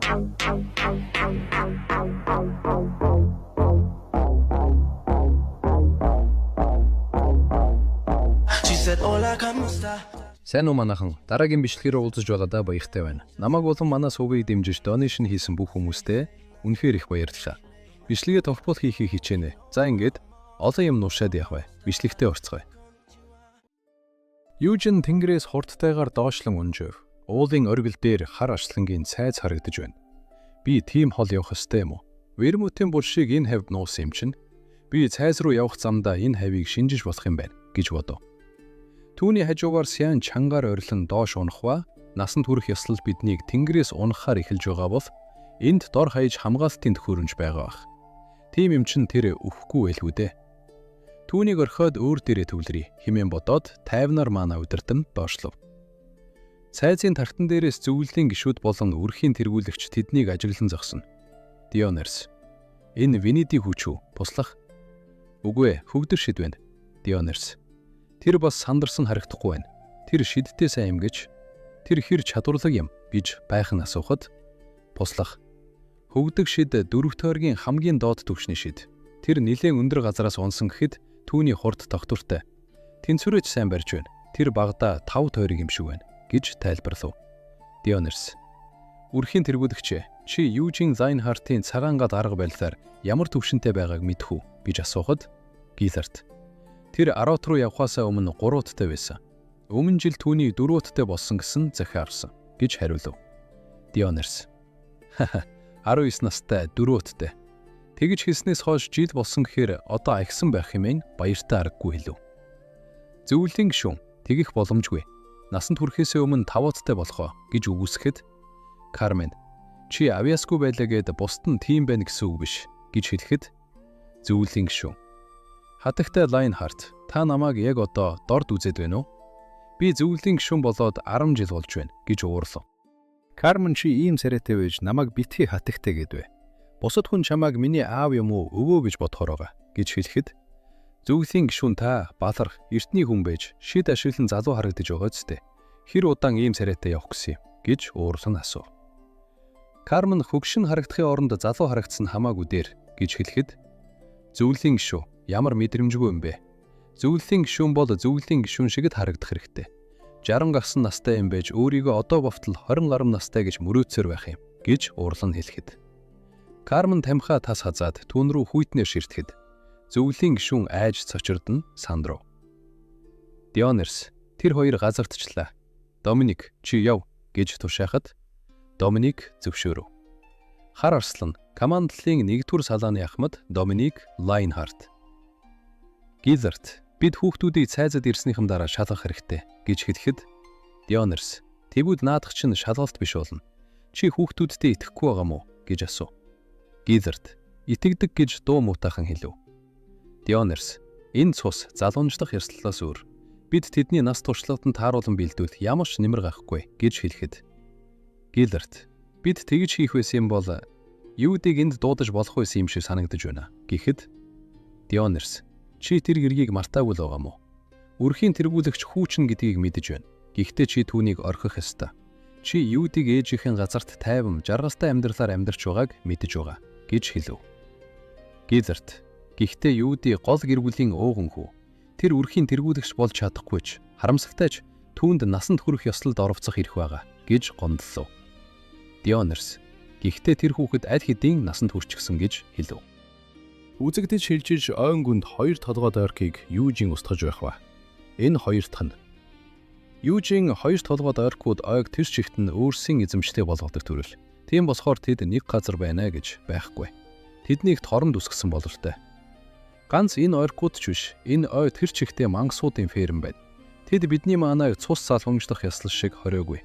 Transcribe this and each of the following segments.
She said, Hola, ¿cómo está? Сайн уу манайхан. Дараагийн бичлэгээр уулзаж байгаадаа баяртай байна. Намайг болон манай сувгийг дэмжиж donation хийсэн бүх хүмүүстээ үнэхээр их баярлалаа. Бичлэгээ тогтмол хийхийг хичээнэ. За ингээд олон юм нуушаад явах бай. Бичлэгтээ орцгоё. Юужин тэнгэрээс хурдтайгаар доошлон унжив. Уулын оргил дээр хар арслангийн цайз харагдаж байна. Би тийм хол явах ёстой юм уу? Вермутын булшийг энэ хавьд нуусан юм чинь. Би цайз руу явах замдаа энэ хавийг шинжиж болох юм байна гэж бодов. Түүний хажуугаар Сян чангаар орилон доош унах ба насанд хүрэх ёслол биднийг тэнгэрээс унахаар эхэлж байгаа бол энд дор хаяж хамгаалтын төхөөрөмж байгаа бах. Тийм юм чин тэр өхгүй байлгүй дээ. Түүнийг орхиод өөр дээрээ төвлөрье хэмээн бодоод тайвнаар маана удирдан доошлов. Цайзын тартан дээрээс зөвлөлийн гишүүд болон өрхийн тэргүүлэгч тэднийг ажиглан зогсно. Дионерс. Энэ Венедийн хүч үү? Туслах. Үгүй ээ, хөгдөр шид байна. Дионерс. Тэр бас сандарсан харагдахгүй байна. Тэр шидтэй сайн юм гэж. Тэр хэр чадварлаг юм гэж байхан асуухад туслах. Хөгдөг шид дөрөв тойргийн хамгийн доод түвшний шид. Тэр нилээн өндөр газараас унсан гэхэд түүний хурд тогтвортой. Тэнцвэрэж сайн барьж байна. Тэр багадаа 5 тойрог юм шиг байна гэж тайлбарлав. Дионерс. Үрхийн тэргүүлэгч чи Южин Лайнхартын цагаан гал арга барилаар ямар түвшинтэй байгааг мэдэх үү гэж асуухад Гиллард. Тэр Арот руу явхаасаа өмнө 3 уттай байсан. Өмнө жил түүний 4 уттай болсон гэсэн захиа авсан гэж хариулв. Дионерс. 19 настай 4 уттай. Тэгж хэлснээс хойш жил болсон гэхээр одоо ахисан байх хэмээн баяртай аргагүй хэлв. Зөвлөлийн гишүүн тэгэх боломжгүй. Насанд хүрэхээсээ өмнө 5 уттай болохоо гэж үгүйсгэхэд Кармен чи авьяасгүй байлаа гэд бусд нь тийм байна гэсэн үг биш гэж хэлэхэд зөвлөлийн гишүүн хатагтай Лайнхарт та намайг яг одоо дорд үзээд байна уу? Би зөвлөлийн гишүүн болоод 10 жил болж байна гэж уурлав. Кармен чи ийм царайтай байж намайг битгий хатагтай гэдвэ. Бусад хүн чамайг миний аав юм уу өвөө гэж бодохоор байгаа гэж хэлэхэд зөвлөлийн гишүүн та баларх эртний хүн байж шид ашиглан залуу харагдаж байгаа ч дээ. Хэр удаан ийм царайтай явах гэсэн юм гэж уурлан асуув. Кармен хөгшин харагдахын оронд залуу харагдсан хамаагүй дээр гэж хэлэхэд зөвлөлийн гишүүн ямар мэдрэмжгүй юм бэ? Зөвлөлийн гишүүн бол зөвлөлийн гишүүн шиг л харагдах хэрэгтэй. 60 гарсан настай юм байж өөрийгөө одоо болтол 20 гаруй настай гэж мөрөөдсөөр байх юм гэж уурлан хэлэхэд Кармен тамхиа тас хазаад түүн рүү хүйтнээр ширтэхэд зөвлөлийн гишүүн айж цочирдон сандрав. Дионерс тэр хоёр газардчлаа. Доминик чи яв гэж тушаахад Доминик зөвшөөрөв. Хар арслан командлын нэгдүгээр салааны ахмад Доминик Лайнхарт. Гиллард бид хүүхдүүдийг цайзад ирснийхэн дараа шалгах хэрэгтэй гэж хэлэхэд Дионерс тэгвэл наадах чинь шалгалт биш болно. Чи хүүхдүүддээ итгэхгүй байгаа мó гэж асуув. Гиллард итгэдэг гэж дуу муутайхан хэлв. Дионерс энэ цус залуунжлах ёслолоос өөр. Бид тэдний нас туршлагад нь тааруулан бэлдвэл ямар ч нэмэр гарахгүй гэж хэлэхэд Гиллард бид тэгж хийх байсан юм бол Юудыг энд дуудаж болох байсан юм шиг санагдаж байна гэхэд Дионерс чи тэр гэргийг мартаагүй л байгаа мó? Өрхийн тэргүүлэгч хүүчин гэдгийг мэдэж байна. Гэхдээ чи түүнийг орхих ёстой. Чи Юудыг ээжийнхэн газарт тайван жаргалтай амьдралаар амьдарч байгааг мэдэж байгаа гэж хэлв. Гиллард гэхдээ Юуди гол гэр бүлийн ууган хүү. Тэр өрхийн тэргүүлэгч болж чадахгүй ч харамсалтай ч түүнд насанд хүрэх ёслолд оролцох эрх байгаа гэж гомдлоо. Дионерс гэхдээ тэр хүүхэд аль хэдийн насанд хүрчихсэн гэж хэлв. Үзэгдэж шилжиж ойн гүнд хоёр толгой дойркийг Юужин устгаж байх ба. Энэ хоёр дахь нь Юужин хоёр толгой дойркууд ойг тэр чигт нь өөрсдийн эзэмштэй болгодог төрөл. Тийм болохоор тэд нэг газар байна гэж байхгүй. Тэднийг торонд үсгэсэн бололтой. Ганц энэ ойркууд ч биш, энэ ой тэр чигтээ мангасуудын ферм байна. Тэд бидний маанайг цус залгамжлах ёслол шиг хориогүй.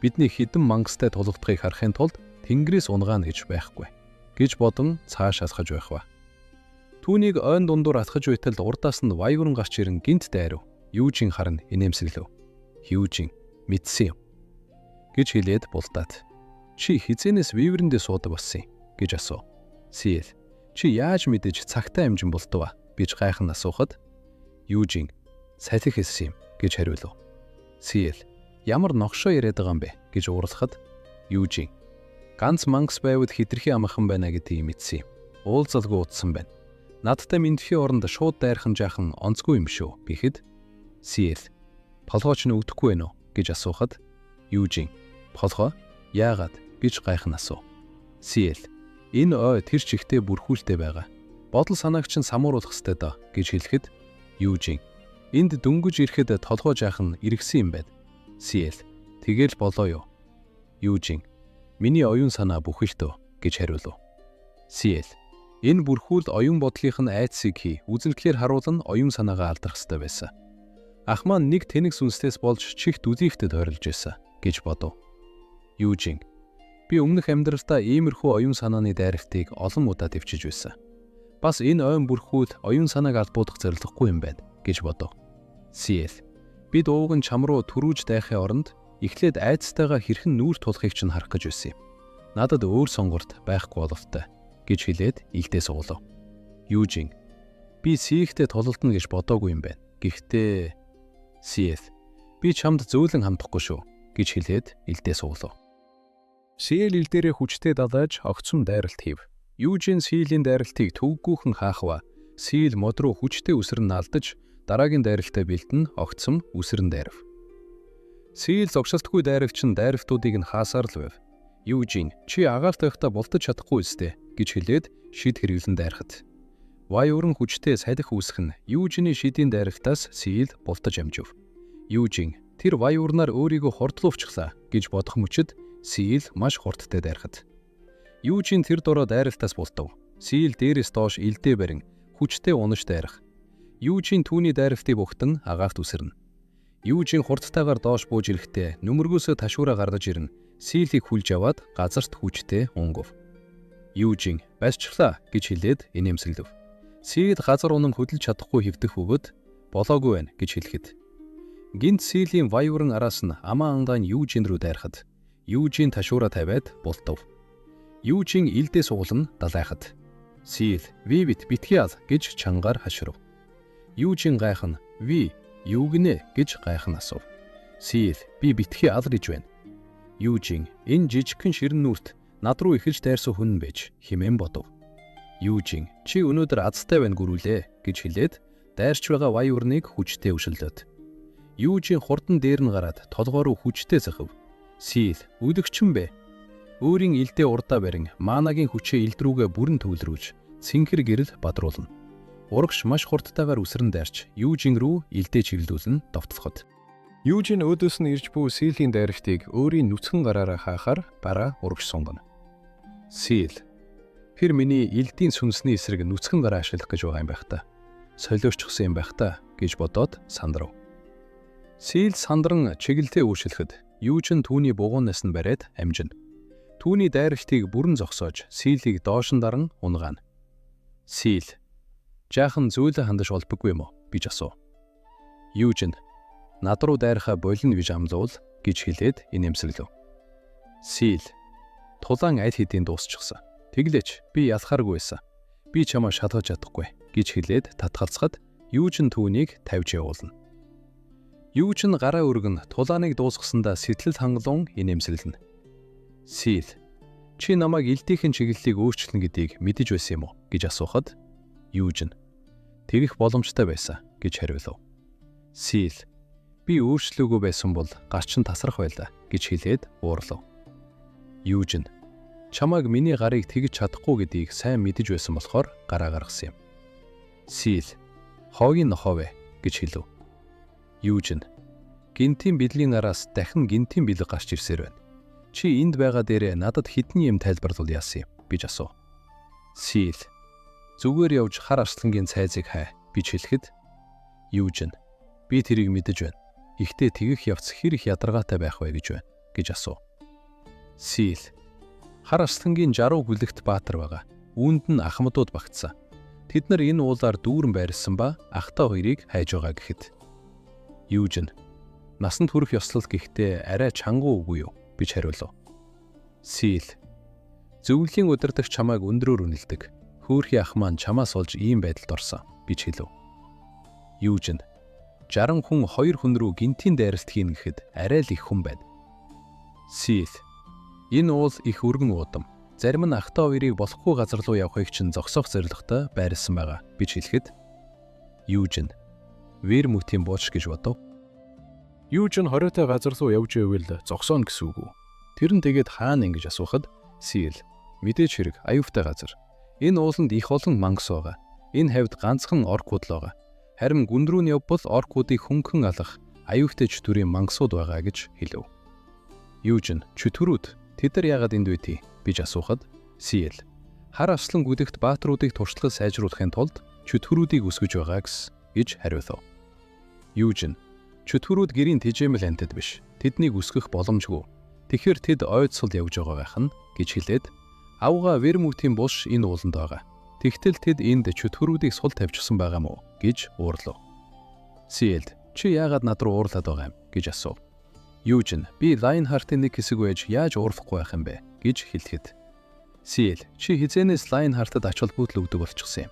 Бидний хэдэн мангастай тулгдахыг харахын тулд тэнгэрээс унгаана гэж байхгүй гэж бодон цааш алхаж байх ба. Түүнийг ойн дундуур алхаж байтал урдаас нь вайвран гарч ирэн гинт дайрав. Юужин харна инээмсэглэв. Юужин мэдсэн юм гэж хэлээд булдаад. Чи хизэнээс виверэндээ суудаг болсон юм гэж асуув. Сиэл чи яаж мэдэж цагтаа амжин болтов гэж гайхан асуухад Юужин салхи хэлсэн юм гэж хариулв. Сиэл ямар ногшоо яриад байгаа юм бэ гэж уурлахад Юужин Ганц мангас байвал хитрхи амархан байна гэдгийг мэдсэн юм. Уулзалгүй утсан байна. Надтай мэндхийн оронд шууд дайрхан жаахан онцгүй юм шүү. Бихэд Сиэл толгой ч нь өвдөхгүй байна уу гэж асуухад Юужин толгой яагаад гэж гайхан асуув. Сиэл энэ ой тэр чигтээ бүрхүүлтэй байгаа. Бодол санааг чинь самууруулах ёстой доо гэж хэлэхэд Юужин энд дөнгөж ирэхэд толгой жаахан эргэсэн юм байна. Сиэл тэгэл болоо юу. Юужин миний оюун санаа бүхэлдөө гэж хариулв. Сиэл энэ бүрхүүл оюун бодлынх нь айдсыг хий үзэнклэр харуулна оюун санаагаа алдрах ёстой байсан. Ах маань нэг тэнэг сүнслээс болж чихт үзийхтэд тойролж байсан гэж бодов. Юужин би өмнөх амьдралдаа иймэрхүү оюун санааны дайралтыг олон удаа дэвчиж байсан. Бас энэ ойн бүрхүүл оюун санааг албуудах зорилгогүй юм байна гэж бодов. Сиэл бид ууг нь чам руу түрүүж дайхын оронд эхлээд айдастайгаа хэрхэн нүүр тулахыг чинь харах гэж байсан юм. Надад өөр сонголт байхгүй боловтой гэж хэлээд илдээ суглав. Юужин би Сиэхтэй тулалдана гэж бодоогүй юм байна. Гэхдээ Сиэл би чамд зөөлөн хандахгүй шүү гэж хэлээд илдээ суглав. Сиэл ил дээрээ хүчтэй далайж огцом дайралт хийв. Юужин Сиэлийн дайралтыг төвгүүхэн хаахва. Сиэл мод руу хүчтэй үсрэн наалдаж дараагийн дайралтаа бэлдэн огцом үсрэн дайрав. Сиэл зогсолтгүй дайрагч нь дайралтуудыг нь хаасаар л байв. Юужин чи агаалт байхдаа булдаж чадахгүй үстэй гэж хэлээд шид хэрэглэн дайрахад. Ваюурн хүчтэй салхи үүсэх нь Юужины шидийн дайралтаас Сиэл бултаж амжив. Юужин тэр ваюурнаар өөрийгөө хордлуувчихлаа гэж бодох мөчид Сиэл маш хурдтай дайрахад. Юужин тэр дороо дайралтаас бултав. Сиэл дээрээс доош илдээ барин хүчтэй унаж дайрах. Юужин түүний дайралтыг бугтан агаалт үсэрнэ. Юужин хурдтайгаар доош бууж ирэхдээ нүмергөөсөө ташуураа гаргаж ирнэ. Сиэлийг хүлж аваад газарт хүчтэй унгав. Юужин барьчихлаа гэж хэлээд инээмсэглэв. Сиэл газар унан хөдөлж чадахгүй хэвдэх бөгөөд болоогүй байна гэж хэлэхэд. Гинт Сиэлийн ваюуран араас нь амаа ангаан Юужин рүү дайрахад Юужин ташуураа тавиад бултав. Юужин илдээ суглан далайхад. Сиэл "Вивит битгий ал" гэж чангаар хашрав. Юужин гайхан "Ви юу гинэ?" гэж гайхан асуув. Сиэл би битгий ал гэж байна. Юужин энэ жижигхэн ширэн нүрт над руу эхэлж дайрсан хүн байж хэмээн бодов. Юужин чи өнөөдөр азтай байна гүрүүлээ гэж хэлээд дайрч байгаа ваюурныг хүчтэй өшөлдөөд. Юужин хурдан дээр нь гараад толгой руу хүчтэй захив. Сиэл өдөгчин бэ. Өөрийн илдээ урдаа барин манагийн хүчээ илд рүүгээ бүрэн төвлөрүүлж цэнхэр гэрэл бадруулна. Урагш маш хурдтайгаар үсрэн дайрч Юужин рүү илдээ чиглүүлэн довтлоход. Юужин өөдөөс нь ирж буй Сиэлийн дайралтыг өөрийн нүцгэн гараараа хаахаар бараа урагш сунгана. Сиэл тэр миний илдийн сүнсний эсрэг нүцгэн гараа ашиглах гэж байгаа юм байх та. Солиорчсон юм байх та гэж бодоод сандрав. Сиэл сандран чиглэлээ өөрчлөхөд Юужин түүний бугуунаас нь бариад амжина. Түүний дайралтыг бүрэн зогсоож Сиэлийг доош нь даран унгаана. Сиэл жаахан зөөлөн хандаж олбоггүй юм уу гэж асуув. Юужин над руу дайрахаа болно гэж амлуул гэж хэлээд инээмсэглэв. Сиэл тулаан аль хэдийн дуусчихсан. Тэглээч би ялахааргүй байсан. Би чамаа шалгаж чадахгүй гэж хэлээд татгалзахад Юужин түүнийг тавьж явуулна. Юужин гараа өргөн тулааныг дуусгасандаа сэтгэл хангалуун инээмсэглэнэ. Сиэл чи намайг илдийнхэн чиглэлийг өөрчилнө гэдгийг мэдэж байсан юм уу гэж асуухад Юужин тэгэх боломжтой байсан гэж хариулв. Сиэл би өөрчлөөгүй байсан бол гар чинь тасрах байлаа гэж хэлээд уурлав. Юужин чамайг миний гарыг тэгж чадахгүй гэдгийг сайн мэдэж байсан болохоор гараа гаргасан юм. Сиэл хоогийн нохоо вэ гэж хэлв. Юужин гинтийн бэлгийн араас дахин гинтийн бэлэг гарч ирсээр байна. Чи энд байгаа дээрээ надад хэдэн юм тайлбарлавал яасан юм гэж асуув. Сиэл зүгээр явж хар арслангийн цайзыг хай гэж хэлэхэд Юужин би тэрийг мэдэж байна. Ихтэй тэгэх явц хэр их ядаргаатай байх вэ гэж байна гэж асуув. Сиэл хар арслангийн 60 бүлэгт баатар байгаа. Үүнд нь ахмадууд багтсан. Тэд нар энэ уулаар дүүрэн байрлсан ба ахтай хоёрыг хайж байгаа гэхэд Юужин насанд хүрэх ёслол гэхдээ арай чангуу үгүй юу гэж хариулв. Сиэл зөвлөлийн удирдагч чамайг өндрөөр үнэлдэг. Хөөрхий ах маань чамаас олж ийм байдалд орсон гэж хэлв. Юужин 60 хүн 2 хүн рүү гинтийн дайралт хийнэ гэхэд арай л их хүн байна. Сиэл Энэ уул их өргөн уудам. Зарим нь ахтай хоёрыг болохгүй газар руу явахыг чинь зогсоох зорилготой байрлсан байгаа гэж хэлэхэд Юужин Вермутийн бууч гэж бодов. Юужин хориотой газар руу явж байвал зогсооно гэсэн үг үү? Тэр нь тэгээд хаана ингэж асуухад Сиэл мэдээж хэрэг аюултай газар. Энэ ууланд их олон мангас байгаа. Энэ хавьд ганцхан оркууд л байгаа. Харин гүн рүү нь явбал оркуудыг хөнгөн алах аюултай чөтгөрийн мангасууд байгаа гэж хэлэв. Юужин чөтгөрүүд тэд нар яагаад энд байдгийг гэж асуухад Сиэл хар арслан гүдэгт баатруудыг туршлагад сайжруулахын тулд чөтгөрүүдийг өсгөж байгаа гэж хариулав. Юужин чөтгөрүүд гэрийн тэжээмэл амьтад биш. Тэднийг өсгөх боломжгүй. Тэгэхээр тэд ойд сул явж байгаа байх нь гэж хэлээд авга Вермутийн булш энэ ууланд байгаа. Тэгтэл тэд энд чөтгөрүүдийг сул тавьчихсан байгаа мó гэж уурлав. Сиэлд чи яагаад над руу уурлаад байгаа юм гэж асуув. Юужин би Лайнхартын нэг хэсэг байж яаж уурлахгүй байх юм бэ гэж хэлэхэд Сиэл чи хизээнээс Лайнхартад ач холбогдол өгдөг болчихсон юм.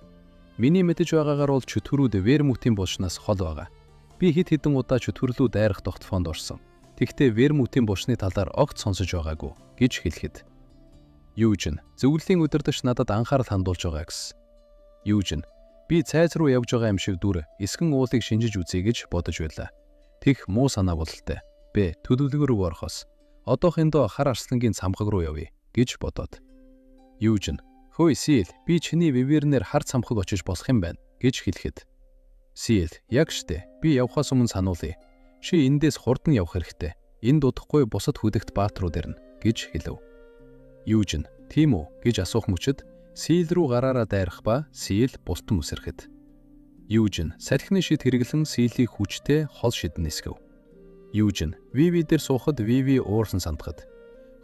Миний мэдэж байгаагаар бол чөтгөрүүд Вермутийн булшнаас хол байгаа. Би хэд хэдэн удаа чөтгөрлүү дайрах тогтолцоонд орсон. Тэгэхдээ Вермутийн булшны талаар огт сонсож байгаагүй гэж хэлэхэд Юужин зөвлөлийн удирдагч надад анхаарал хандуулж байгаа гэсэн. Юужин би цайз руу явж байгаа юм шиг дүр эсгэн уулыг шинжиж үзье гэж бодож байлаа. Тех муу санаа бололтой. Бэ төлөвлөгөө рүү орохоос одоохондоо хар арслангийн цамхаг руу явъя гэж бодоод. Юужин хөөе Сиэл би чиний вивернээр хар цамхаг очиж болох юм байна гэж хэлэхэд Сиэл яг штэ би явхаас өмнө сануулъя. Чи эндээс хурдан явах хэрэгтэй. Энд удахгүй бусад хүдэгт баатрууд ирнэ гэж хэлэв. Юужин тийм үү гэж асуух мөчид Сиэл рүү гараараа дайрах ба Сиэл бултан үсрэхэд. Юужин салхины шид хэрэглэн Сиэлийг хүчтэй хол шидэн нисгэв. Юужин Виви дээр суухад Виви уурсан сандахад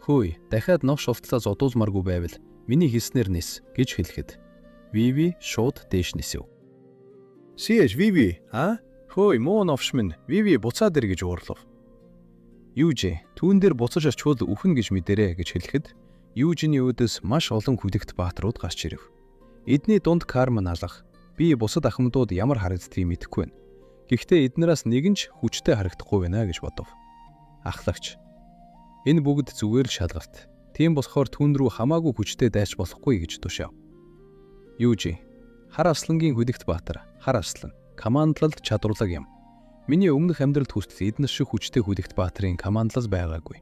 хөөе дахиад новш ултлаа зодуулмааргүй байвал миний хэлснээр нис гэж хэлэхэд Виви шууд дээш нисэв. Сиэш Виви а? Хөөе муу новш минь Виви буцаад ир гэж уурлав. Юужи түүн дээр буцаж очивол үхэн гэж мэдэрээ гэж хэлэхэд Юужины өөдөөс маш олон хүдэгт баатрууд гарч ирэв. Эдний дунд Кармен алах би бусад ахмадууд ямар харагддгийг мэдэхгүй байна. Гэхдээ эднээс нэг нь ч хүчтэй харагдахгүй байна гэж бодов. Ахлагч энэ бүгд зүгээр л шалгалт. Тийм болохоор түүн рүү хамаагүй хүчтэй дайрч болохгүй гэж тушаав. Юужи хар арслангийн хүдэгт баатар хар арслан командлалд чадварлаг юм. Миний өмнөх амьдралд хүртэл эднэр шиг хүчтэй хүдэгт баатрын командлал байгаагүй.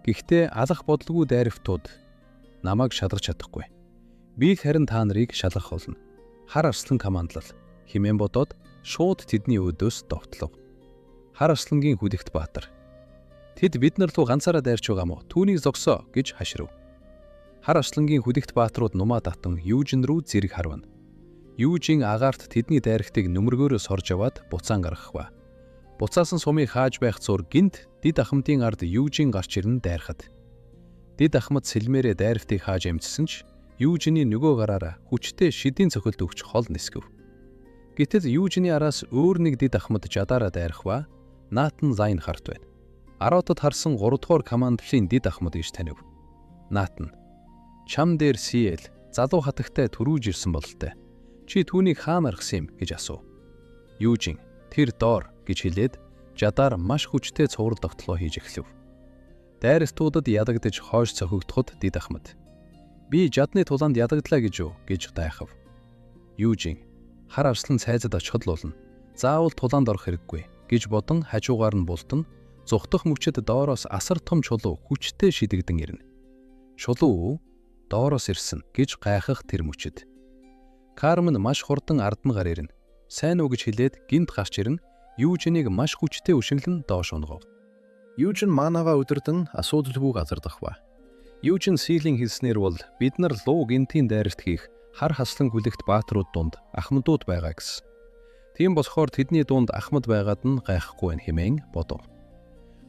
Гэхдээ алах бодлого дайрвтууд намайг шалгах чадахгүй. Би харин та нарыг шалгах болно. Хар арслан командлал хэмээн бодоод шууд тэдний өөдөөс довтлов. Хар арслангийн хүдэгт баатар. Тэд бид нар руу ганцаараа дайрч байгаа мó? Түүнийг зогсоо гэж хаширв. Хар арслангийн хүдэгт баатрууд нумаа татан Юужин рүү зэрэг харвна. Юужин агаарт тэдний дайрагтыг нүмергөөрөө сорж аваад буцаан гаргах ба. Буцаасан сумыг хааж байх зур гинт дид ахмадын ард Юужин гарч ирэн дайрахад. Дид ахмад сэлмээрээ дайралтыг хааж амжсан ч Юужины нөгөө гараараа хүчтэй шидийн цохилт өгч хол нисгэв. Гэтэл Юужины араас өөр нэг дид ахмад жадаараа дайрах ба Натан Лайнхарт байна. Аротод харсан 3 дугаар командлын дид ахмад гэж танив. Натан чам дээр Сиэл залуу хатагтай төрүүж ирсэн бололтой. Чи түүнийг хаана аргасан юм гэж асуув. Юужин тэр доор гэж хэлээд жадаар маш хүчтэй цуврал довтлоо хийж эхлэв. Дайралтуудад ядагдаж хойш цохигдоход дид ахмад би жадны тулаанд ялагдлаа гэж юу гэж дайхав. Юужин хар арслан цайзад очиход л болно. Заавал тулаанд орох хэрэггүй гэж бодон хажуугаар нь бултан зугтах мөчөд доороос асар том чулуу хүчтэй шидэгдэн ирнэ. Чулуу доороос ирсэн гэж гайхах тэр мөчөд. Кармен маш хурдан ард нь гар ирнэ. Сайн уу гэж хэлээд гинт гарч ирнэ. Юужиныг маш хүчтэй өшиглөн доош унгав. Юужин манава өдөрдөн асуудалгүй газардах ба. Юужин Силийн хэлснээр бол бид нар луу гинтийн дайралт хийх хар хаслан хүлэгт баатрууд дунд ахмадууд байгаа гэсэн. Тийм болохоор тэдний дунд ахмад байгаад нь гайхгүй байна хэмээн бодов.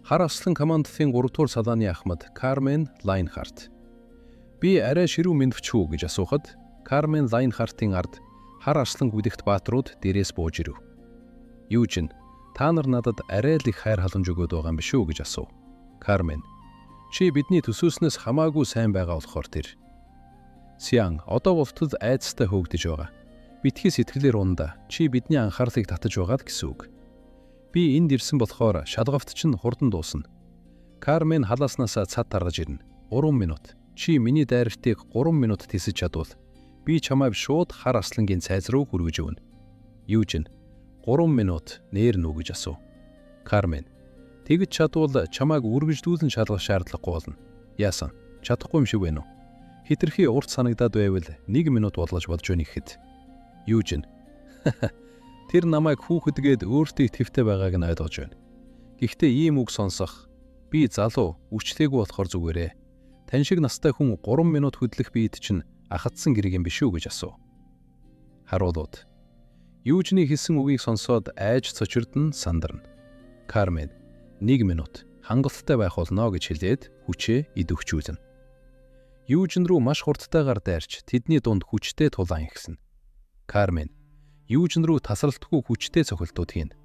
Хар арслан командын 3 дугаар салааны ахмад Кармен Лайнхарт. Би арай ширүү мэндвч үү гэж асуухад Кармен Лайнхартын ард хар арслан хүлэгт баатрууд дээрээс бууж ирэв. Юужин та нар надад арай л их хайр халамж өгөөд байгаа юм биш үү гэж асуув. Кармен чи бидний төсөөснөөс хамаагүй сайн байгаа болохоор тэр. Сиан одоо болтол айдастай хөөгдөж байгаа. Битгий сэтгэлээр унда чи бидний анхаарлыг татаж байгаад гэсэн үг. Би энд ирсэн болохоор шалгалт чинь хурдан дуусна. Кармен халааснасаа цад таргаж ирнэ. 3 минут. Чи миний дайралтыг 3 минут тэсэж чадвал би чамайг шууд хар аслангийн цайз руу хүргэж өгнө. Юужин 3 минут нээр нү гэж асуув. Кармен тэгж чадвал чамайг үргэлжлүүлэн шалгах шаардлагагүй болно. Яасан? Чадахгүй юм шиг байна уу? Хитрхи урт санагдаад байвал 1 минут болгож бодож байна гэхэд Юужин тэр намайг хүүхэдгээд өөртөө итгэвтэй байгааг нь ойлгож байна. Гэхдээ ийм үг сонсох би залуу үчлээгүй болохоор зүгээрээ. Тань шиг настай хүн 3 минут хөдлөх биед чинь ахадсан гэрэг юм биш үү гэж асуув. Харуулууд. Юужны хэлсэн үгийг сонсоод айж цочирдон сандарна. Кармен 1 минут хангалттай байх болно гэж хэлээд хүчээ идэвхжүүлнэ. Юужин рүү маш хурдтайгаар дайрч тэдний дунд хүчтэй тулаан ихсэн. Кармен Юужин рүү тасралтгүй хүчтэй цохилтууд хийнэ.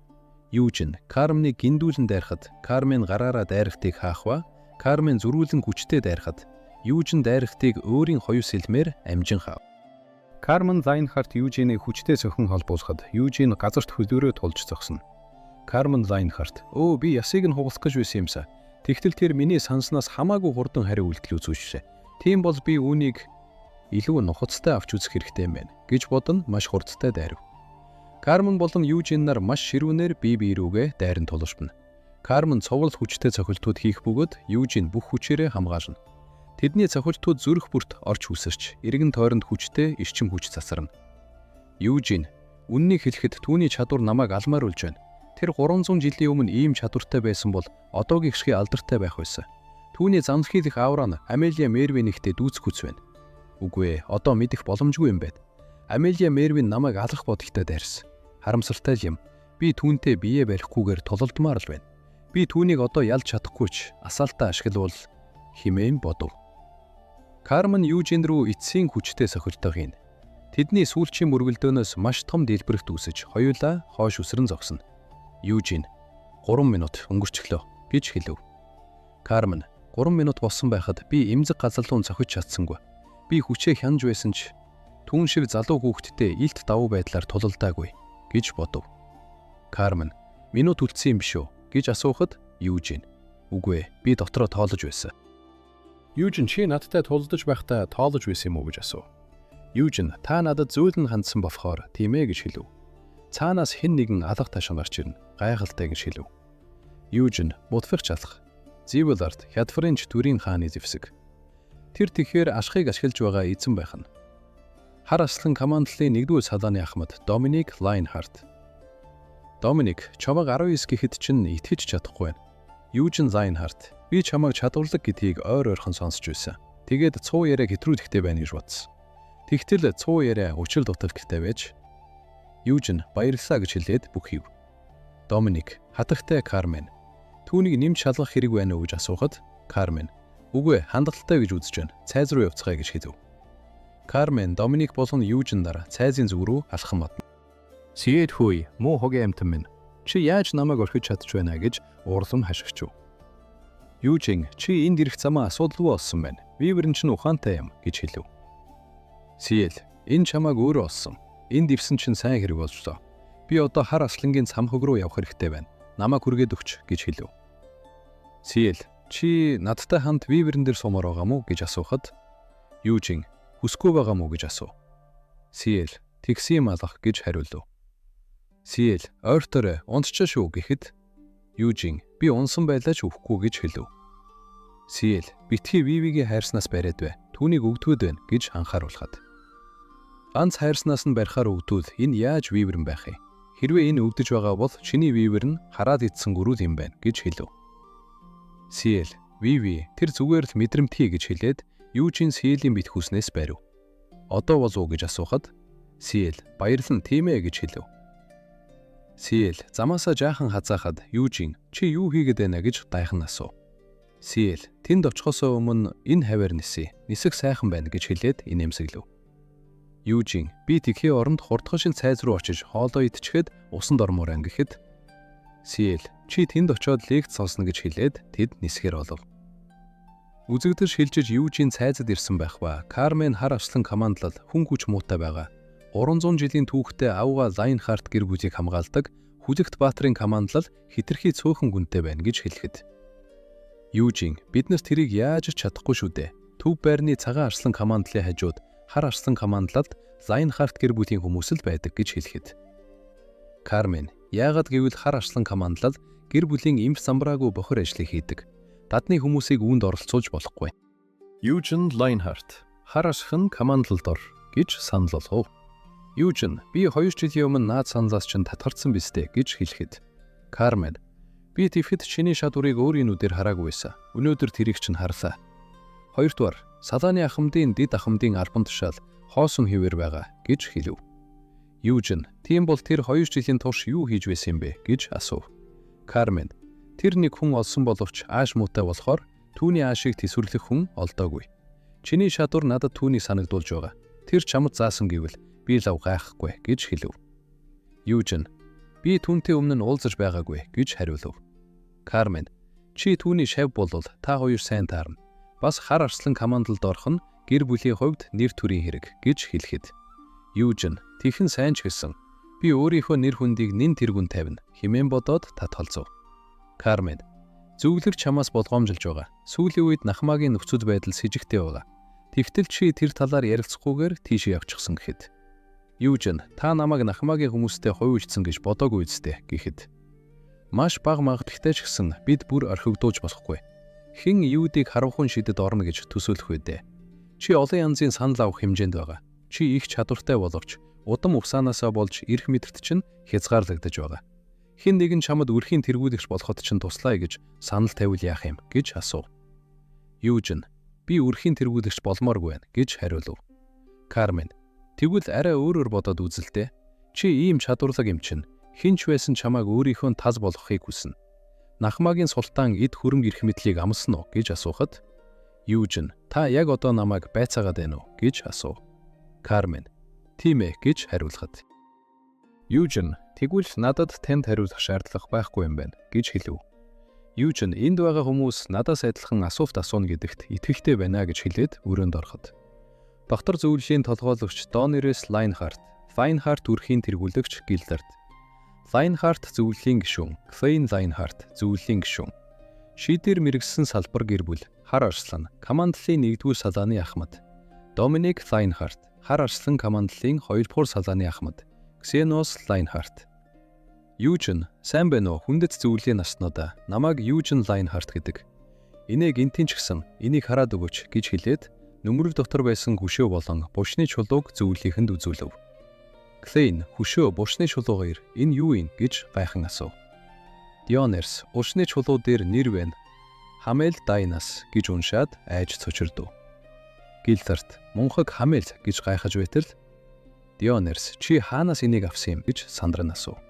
Юужин Карменийг гиндүүлэн дайрахад Кармен гараараа дайрахтыг хаах ба Кармен зөрүүлэн хүчтэй дайрахад Юужин дайрахтыг өөрийн хоёу сэлмээр амжин хаав. Кармен Лайнхарт Юужинийг хүчтэй цохин холбуулахад Юужин газарт хөлөөрөө тулж зогсно. Кармен Лайнхарт "Өө би ясыг нь хугалах гэж байсан юмсаа. Тэгтэл тэр миний санснаас хамаагүй хурдан хариу үйлдэл үзүүлжээ. Тийм бол би үүнийг илүү нухацтай авч үзэх хэрэгтэй юм байна" гэж бодон маш хурдтай дайрав. Кармен болон Юужин нар маш ширүүнээр бие бие рүүгээ дайран тулшна. Кармен цовол хүчтэй цохилтууд хийх бөгөөд Юужин бүх хүчээрээ хамгаална. Тэдний цохилтууд зүрх бүрт орч үсэрч, эргэн тойронд хүчтэй эрчим хүч цацарна. Юужин үннийг хэлэхэд түүний чадвар намайг алмааруулж байна. Тэр 300 жилийн өмнө ийм чадвартай байсан бол одоогийн шиг алдартай байх байсан. Түүний замлахийлэх аура нь Амелия Мервинэгтэй дүүцэхүйц байна. Үгүй ээ, одоо мэдэх боломжгүй юм байна. Амелия Мервин намайг алах бодолтой дайрсан. Харамсалтай л юм. Би түүнтэй бие барихгүйгээр тулалдмаар л байна. Би түүнийг одоо ялж чадахгүй ч асаалтаа ашиглавал химээн бодов. Кармен Юужин рүү эцсийн хүчтэй сохилтоо хийнэ. Тэдний сүүлчийн мөргөлдөөнөөс маш том дэлбэрэлт үүсэж хоёулаа хоош үсрэн зогсно. Юужин 3 минут өнгөрчлөө гэж хэлэв. Кармен 3 минут болсон байхад би эмзэг газарлуун цохиж чадсангүй. Би хүчээ хянаж байсан ч түүн шиг залуу хүүхэдтэй илт давуу байдлаар тулалдаагүй гэж бодов. Кармен минут үлдсэн юм биш үү гэж асуухад Юужин үгүй ээ би дотроо тоолож байсан. Юужин чи надтай тулалдаж байхдаа тоолож байсан юм уу гэж асуув. Юужин та надад зөөлөн хандсан болохоор тийм ээ гэж хэлв. Цаанаас хэн нэгэн алга ташин гарч ирнэ. Гайхалтай гэж хэлв. Юужин будфихч алах. Зивэлард Хядфренч төрийн хааны зэвсэг. Тэр тэгэхээр ашхыг ашиглаж байгаа эзэн байх нь. Хар аслан командлын нэгдүгээр салааны ахмад Доминик Лайнхарт. Доминик чамайг 19 гэхэд чинь итгэж чадахгүй байна. Юужин Лайнхарт би чамайг чадварлаг гэдгийг ойр ойрхон сонсч байсан. Тэгээд цуу яриаг хэтрүүлэхтэй байна гэж бодсон. Тэгтэл цуу яриа учир дутагдaltaй байж Юужин баярлалаа гэж хэлээд бүх хийв. Доминик хатагтай Кармен түүнийг нэмж шалгах хэрэг байна уу гэж асуухад Кармен үгүй хангалттай гэж үзэж байна. Цайз руу явцгаая гэж хэлв. Кармен, Доминик болон Юужин нар цайзын зүг рүү алхам бодно. Сиэд хүй, муу хогийн амьтан минь. Чи яаж намайг орхиж чадж байна гэж уурлан хашгичв. Юужин, чи энд ирэх замаа асуудалгүй олсон байна. Виверн чинь ухаантай юм гэж хэлв. Сиэл, энэ чамайг өөрөө олсон. Энд ирсэн чинь сайн хэрэг болжлоо. Би одоо хар аслангийн цамхаг руу явах хэрэгтэй байна. Намайг хүргээд өгч гэж хэлв. Сиэл, чи надтай хамт виверн дээр сумаар байгаа мó гэж асуухад Юужин хүсэхгүй байгаа мó гэж асуув. Сиэл тэгсэн юм алах гэж хариулв. Сиэл ойрторой унтчаа шүү гэхэд Юужин би унсан байлаа ч үхэхгүй гэж хэлв. Сиэл битгий Вивигийн хайрснаас бариад бай. Түүнийг өгдгөөд байна гэж анхааруулхад. Ганц хайрснаас нь барихаар өгдвөл энэ яаж виверн байх юм? Хэрвээ энэ өвдөж байгаа бол чиний вивер нь хараад идсэн гөрүүл юм байна гэж хэлв. Сиэл Виви тэр зүгээр л мэдрэмтгий гэж хэлээд Юужин Сиэлийн битгүүснээс барив. Одоо болов уу гэж асуухад Сиэл баярлан тийм ээ гэж хэлв. Сиэл замаасаа жаахан хазаахад Юужин чи юу хийгээд байна гэж гайхан асуув. Сиэл тэнд очихосоо өмнө энэ хавиар нисье. Нисэх сайхан байна гэж хэлээд инээмсэглэв. Юужин би тэгхийн оронд хурдхан шил цайз руу очиж хоолоо идчихэд усанд ормоор ан гэхэд Сиэл чи тэнд очиод лекц сонсно гэж хэлээд тэд нисэхээр болов. Үзэгдэл шилжиж Юужин цайзад ирсэн байх ба Кармен хар авслан командлал хүн хүч муутай байгаа. 300 жилийн түүхтэй авга Лайнхарт гэр бүлийг хамгаалдаг Хүлэгт баатрын командлал хитрхи цөөхөн гүнтэй байна гэж хэлэхэд Юужин, бид нар тэрийг яаж ч чадахгүй шүү дээ. Төв байрны Цагаан арслан командлын хажууд Хар арслан командлалд Лайнхарт гэр бүлийн хүмүүс л байдаг гэж хэлэхэд. Кармен, яагаад гэвэл Хар арслан командлал гэр бүлийн эмх самбараагүй бохир ажлыг хийдэг. Дадны хүмүүсийг үүнд оролцуулж болохгүй. Юужин Лайнхарт, Хар арслан командлалд ор гэж санал болгов. Юужин, би 2 жилийн өмнө наад саналаас чинь татгардсан биз дээ гэж хэлэхэд. Кармен, би тэгэхэд чиний шадварыг өөрийн нүдээр хараагүй байсан. Өнөөдөр тэрийг чинь харлаа. Хоёрдугаар, Салааны ахмадын дэд ахмадын албан тушаал хоосон хэвээр байгаа гэж хэлэв. Юужин, тийм бол тэр 2 жилийн турш юу хийж байсан юм бэ гэж асуув. Кармен, тэр нэг хүн олсон боловч ааш муутай болохоор түүний аашийг тэсвэрлэх хүн олдоогүй. Чиний шадвар надад түүнийг санагдуулж байгаа. Тэр чамд заасан гэвэл би лав гайхахгүй гэж хэлэв. Юужин, би түүнтэй өмнө нь уулзаж байгаагүй гэж хариулав. Кармен, чи түүний шавь болвол та хоёр сайн таарна. Бас Хар арслан командлалд орох нь гэр бүлийн хувьд нэр төрийн хэрэг гэж хэлэхэд. Юужин, тэгхэн сайн ч гэсэн би өөрийнхөө нэр хүндийг нэн тэргүүн тавина хэмээн бодоод татгалзав. Кармен, зөвлөгч чамаас болгоомжилж байгаа. Сүүлийн үед Нахмагийн нөхцөл байдал сэжигтэй байгаа. Тэгтэл чи тэр талаар ярилцахгүйгээр тийшээ явчихсан гэхэд. Юужин, та намайг Нахмагийн хүмүүстэй хувь илцсэн гэж бодоогүй үсттэй гэхэд. Маш бага магадлалтай ч гэсэн бид бүр орхигдуулж болохгүй. Хэн юудыг харанхуйн шидэд орно гэж төсөөлөх вэ дээ? Чи олон янзын санал авах хэмжээнд байгаа. Чи их чадвартай боловч удам увсаанаасаа болж эрх мэдэлт чинь хязгаарлагдаж байгаа. Хэн нэгэн чамд өрхийн тэргүүлэгч болоход чинь туслая гэж санал тавил яах юм гэж асуув. Юужин, би өрхийн тэргүүлэгч болмооргүй байна гэж хариулв. Кармен, тэгвэл арай өөрөөр бодоод үзэл дээ. Чи ийм чадварлаг юм чинь хэн ч байсан чамайг өөрийнхөө таз болгохыг хүснэ. Нахмагийн султан эд хөрөнгө эрх мэдлийг амласан уу гэж асуухад Юужин, та яг одоо намайг байцаагаад байна уу гэж асуув. Кармен, тийм ээ гэж хариулахад. Юужин, тэгвэл надад танд хариулах шаардлага байхгүй юм байна гэж хэлэв. Юужин, энд байгаа хүмүүс надаас адилхан асуулт асууна гэдэгт итгэлтэй байна гэж хэлээд өрөөнд ороход. Доктор зөвлөлийн толгойлогч Донерес Лайнхарт, Лайнхарт өрхийн тэргүүлэгч Гилдарт, Лайнхарт зөвлөлийн гишүүн, Клейн Лайнхарт зөвлөлийн гишүүн. Шийдэр мэргэсэн салбар гэр бүл, Хар арслан, командлын 1-р салааны ахмад. Доминик Лайнхарт, Хар арслан командлын 2-р салааны ахмад. Ксенос Лайнхарт. Юужин, сайн байна уу? Хүндэт зөвлөлийн наснуудаа. Намайг Юужин Лайнхарт гэдэг. Инээ гинтийн ч гэсэн энийг хараад өгөөч гэж хэлээд нүмерэг дотор байсан хөшөө болон булшны чулууг зөвлөлийнхэнд үзүүлэв. Клейн, хөшөө, булшны чулуу хоёр энэ юу юм гэж гайхан асуув. Дионерс, булшны чулуу дээр нэр байна. Хамел Дайнас гэж уншаад айж цочирдов. Гилдарт, мунхаг Хамел гэж гайхаж байтал Дионерс, чи хаанаас энийг авсан юм гэж сандран асуув.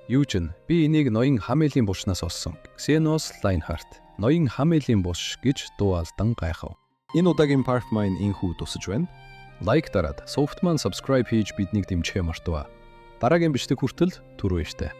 Юужин, би энийг ноён Хамелийн булшнаас олсон. Ксенос Лайнхарт, ноён Хамелийн булш гэж дуу алдан гайхав. Энэ удаагийн part маань инхүү дуусаж байна. Лайк дараад, сувагт маань subscribe хийж биднийг дэмжихээ мартаваа. Дараагийн бичлэг хүртэл түр баяртай.